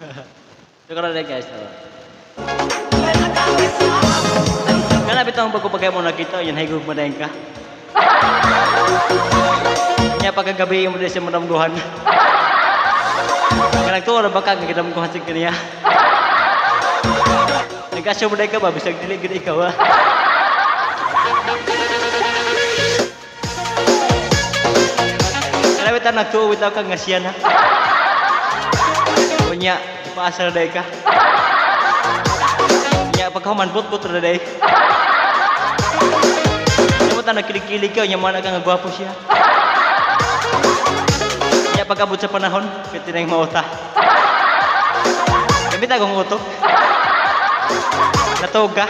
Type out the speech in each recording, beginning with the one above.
So karon guys, oh. Kana bitong pagkupagay mo nakita, yan haygog mo ka. Nya pagkagabi mo siya madamguhan. Nga nagtuo ra ba ka nga gidamguhan sa kaniya? Nag-assume mo ka ba bisag dili gid ikaw ah. Kana bitaw nagtuo bitaw ka nga siya na. Unya, paasa ra ka. Nya pagkahuman but-but ra day. Nya mo ta nagkilig-kilig ka, nya mo na ka nga gwapo siya. Nya pag-abot sa panahon, pwede na yung mauta. Gamit akong utok. Natuog ka.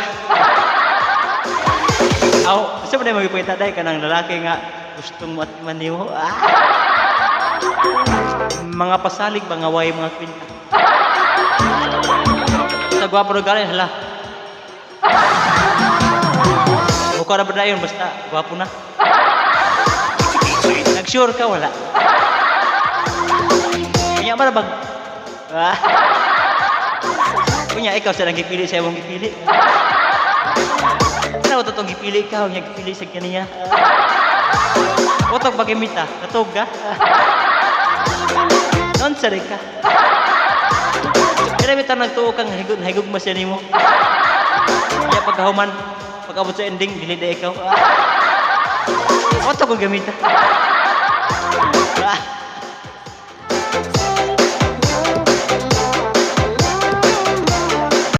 Aw, sa man magipakita day kanang lalaki nga gustong matiman nimo. Ah. Mga pasalig ba nga way mga kwenta. Sa gwapo ra galing hala. Mukha ra ba dayon basta gwapo na. Nag-sure ka wala? Kunya ba bag? Ah. Kunya ikaw sa nang gipili sa imong gipili. Ano to tong gipili ka, nya gipili sa kaniya. Utok bagimita, natug ka. Non sa ka. Pero bitaw nagtuo kang higog higog mo siya nimo. Kaya pagkahuman, pag-abot sa ending, dili na ikaw. Ah. Utok kong gamita. Ah.